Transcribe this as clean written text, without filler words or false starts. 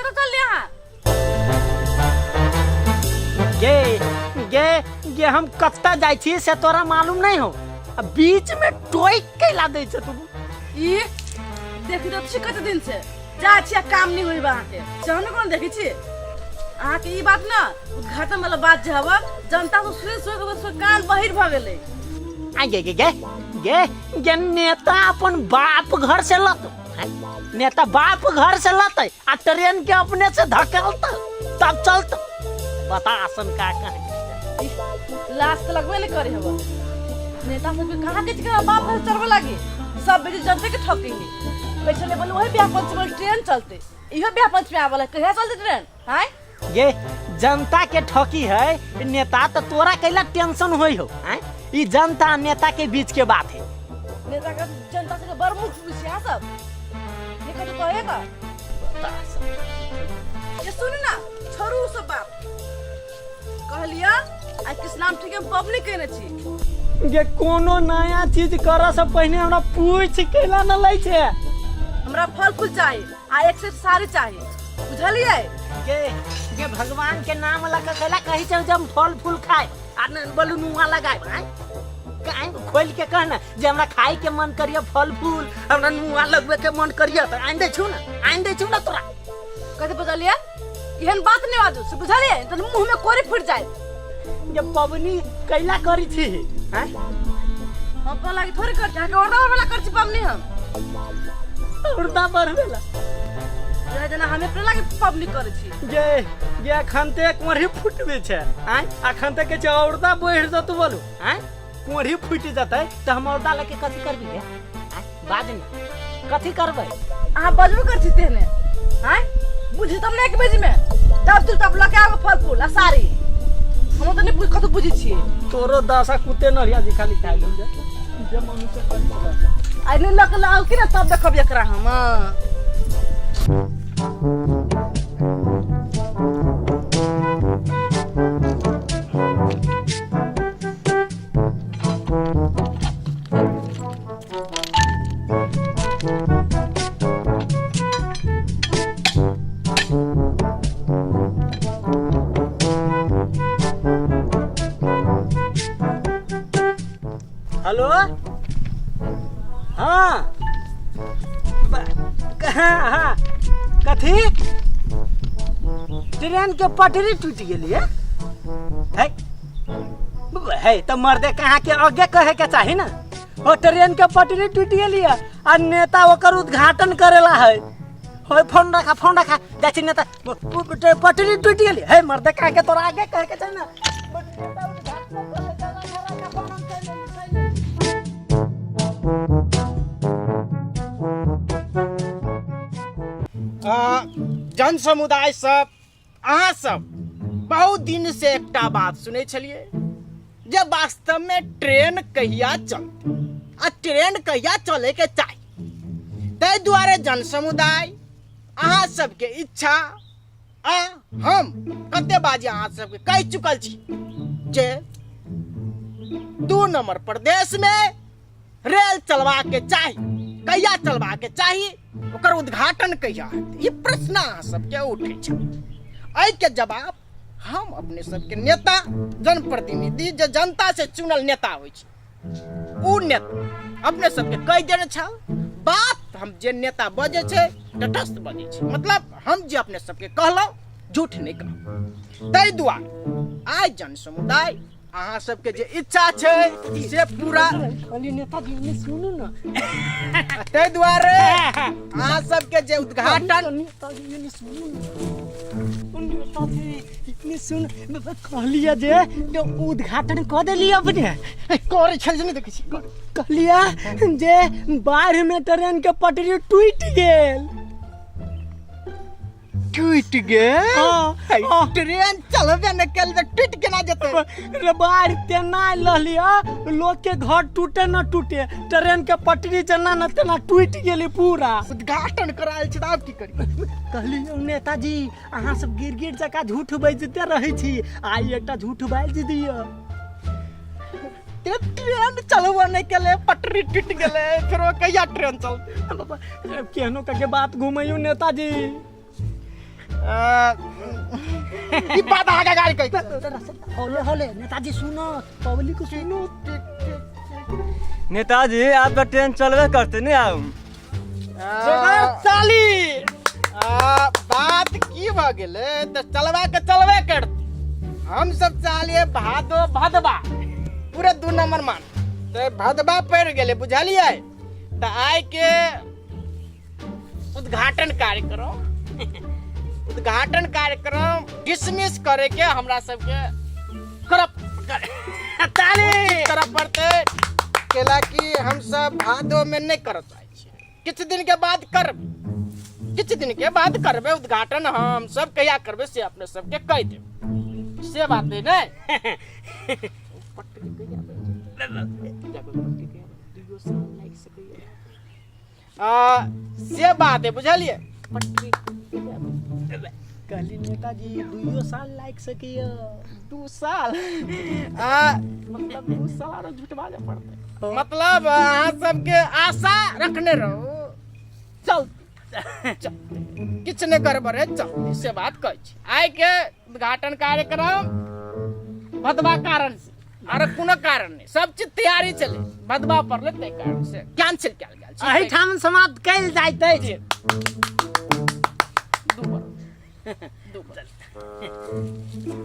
कतऽ चललियै अहाँ? गे गे गे, हम कतऽ जाइ छी से तोरा मालूम नहीं हो, आ बीच में टोक कैला दै छै तू? ई देखी तऽ छी कते दिन से जा छी आ काम नहीं होइबा अहाँके जहन कोन देखै छी अहाँके ई बात ना उद्घाटन वाला बात जे हवा जनता से सुनि सुनि के सुनि कान बहिर भऽ गेलै। आ गे गे गे गे गे, नेता अपन बाप घर से लत, नेता बाप घर से लतै आ ट्रेन के अपने से धकेलतै तब चलतै। बता आसन का कहे। लाश तऽ लगबे नहीं करे हवा नेता सबके, कहाँ के चिकना बाप घर चढ़बे लागी। सब बेटी जनते के ठके है। पैसा ले बोले वही बियाह पंचमी ट्रेन चलते, इहो बियाह पंचमी आबला कहिया चलते ट्रेन? हाय ये जनता के ठकी है नेता, तो तोरा कैला टेंशन होई हो? आय ई जनता नेता के बीच के बात है। नेता के जनता से बड़ मुख बुझी यहाँ सब ये कथी कहेगा? ये सुन ना, छोड़ू उ सब बात। कहलिया आइ कृष्णाम ठीक हम पब्लिक केने छी। जे कोनो नया चीज करऽ से पहिने हमरा पूछ कैला न लै छै? हमरा फल फूल चाही आ एक सेट साड़ी चाही, बुझलियै? गे गे, भगवान के नाम लऽ कऽ कैला कहै छै जे हम फल फूल खाय आ न बोलू नुआ लगाय? आँय काहे खोल के कह ना जे हमरा खाय के मन करिए फल फूल, हमरा नुआ लगबे के मन करिए, तऽ आनि दै छु ना, आनि दै छु ना तोरा। कथी बजलियै? एहन बात नहीं बाजू से, बुझलियै? तऽ मुंह में कोरी फूट जाए। जे पबनी कैला करी छी? आँय हम अपना लागी थोड़ी कर, अहाँके औरदा वाला कर छी पबनी हम। औरदा बढ़वेला जेना जेना हम अपने लागी पबनी करै छी। गे गे, अखन ते कोढ़ी फुटबे छै। आँय अखन ते के छै औरदा बढ़ि जतौ बोलू। आँय कोढ़ी फुटि जतै तऽ हम औरदा लके कथी करबी गे? आँय बाज ने, कथी करबै? अहाँ बजबो कर छी तेहने। आँय बुझी तब ने एक बेजी में तब तू तब लके आबो फल फूल आ साड़ी। हम तऽ नहीं बुझ कतौ बुझै छियै। तोरो दशा कुत्ते नरिया जी खाली खाइ लू जे जे मनुष्य करी छलै। आइ नहीं लके लाओ कि ना तब देखब एकरा हम। हेलो, हाँ हाँ हाँ, कथी ट्रेन के पटरी टूट गेली है? है है तो मर्दे कहाँ के आगे कहे के चाही ना। ओ ट्रेन के पटरी टूट गेली है आ नेता ओकर उद्घाटन करेला है। होय फोन रखा, फोन रखा, जाइ छी। नेता पटरी टूट गेली है, मर्दे कहाँ के तोरा आगे कहे के चाही ना। नेता उद्घाटन करे, रखा, रखा, फोन हम चलि एली, चलि एली। जन समुदाय सब, अहाँ सब बहुत दिन से एकटा बात सुनै छलियै जे वास्तव में ट्रेन कहिया चलतै आ ट्रेन कहिया चले के चाही। ताहि दुआरे जन समुदाय अहाँ सबके इच्छा आ हम कते बाजी अहाँ सबके कहि चुकल छी जे 2 नंबर प्रदेश में रेल चलवा के चाही, कहिया चलवा के चाही, ओकर उद्घाटन कहिया हेतै, ई प्रश्न अहाँ सबके उठै छै। एहिके जवाब हम अपने सबके नेता जनप्रतिनिधि जे जनता से चुनल नेता होइ छै उ नेता अपने सबके कहि देने छल बात। हम जे नेता बजै छै तटस्थ बजै छै, मतलब हम जे अपने सबके कहलहुँ झूठ नहि कहलहुँ। ताहि दुआरे आइ जन समुदाय अहाँ सबके जे इच्छा छै से पूरा कहली नेताजी ने सुनू ना। ताहि दुआरे अहाँ सबके जे उद्घाटन नेताजी ने सुनू ना, नेताजी ने सुन, कहलिए जे जे उद्घाटन कऽ देली अपने। करै छल जे नहि देखै छी। कहलिए जे बाढ़ में ट्रेन के पटरी टूटि गेल। टूटि गेल? हाँ, हाँ। ट्रेन चलबे न केल तऽ टूटि केना जेतै? रे बाढ़ तेना लहलिया लोग के घर टूटे न टूटे, ट्रेन के पटरी जेना न तेना टूटि गेली पूरा। उद्घाटन करायल छै तऽ आब की करी? कहली नेताजी अहाँ सब गिर गिर जकाँ झूठ बाजिते रहै छी, आइ एकटा झूठ बाजि दिअ। ट्रेन चलबो नहि केलै, पटरी टूटि गेलै, फेरो कहिया ट्रेन चलतै? बाबा, केहनो कके बात घुमैयौ नेताजी। ई बात अहाँके गाड़ी कहि होले होले नेताजी सुनो, पब्लिक को सुनो। नेताजी, आप तो ट्रेन चलबे करते नहीं आऊ। चाली बात की भऽ गेलै तऽ चलबा के चलबे करतै। हम सब चाहलियै भादो भदवा पूरे 2 नंबर मान तऽ भदवा पड़ि गेलै, बुझलियै? तऽ आइ के उद्घाटन कार्यक्रम, उद्घाटन कार्यक्रम डिसमिस करे के हमरा सबके करब ताली करऽ पड़तै, कैला कि हम सब भादो में नहि करऽ चाहै छियै। किछु दिन के बाद करबै, किछु दिन के बाद करबै उद्घाटन। हम सब कहिया करबै से अपने सबके कहि देब, से बात है ने? पटरी कहिया बनि जेतै? पटरी कहिया बनि? दुइयो साल लागि सकैए। से बात है, बुझलियै? पटरी कहिया बनि जेतै? कहली नेताजी 2 साल लागि सकैए। 2 साल मतलब 2 साल आरो झुटबा जे पड़तै। मतलब अहाँ सबके आशा रखने रहू, चल चल, किछु नहि गड़बड़ है, चल, से बात कहै छी। आइ के उद्घाटन कार्यक्रम भदवा कारण से, आरो कोनो कारण नहि, सब चीज तैयारी चले, भदवा पड़लै ताहि कारण से कैंसिल कयल गेल छै। एहिठाम समाप्त कयल जाइत अछि। 2 बर, 2 बर।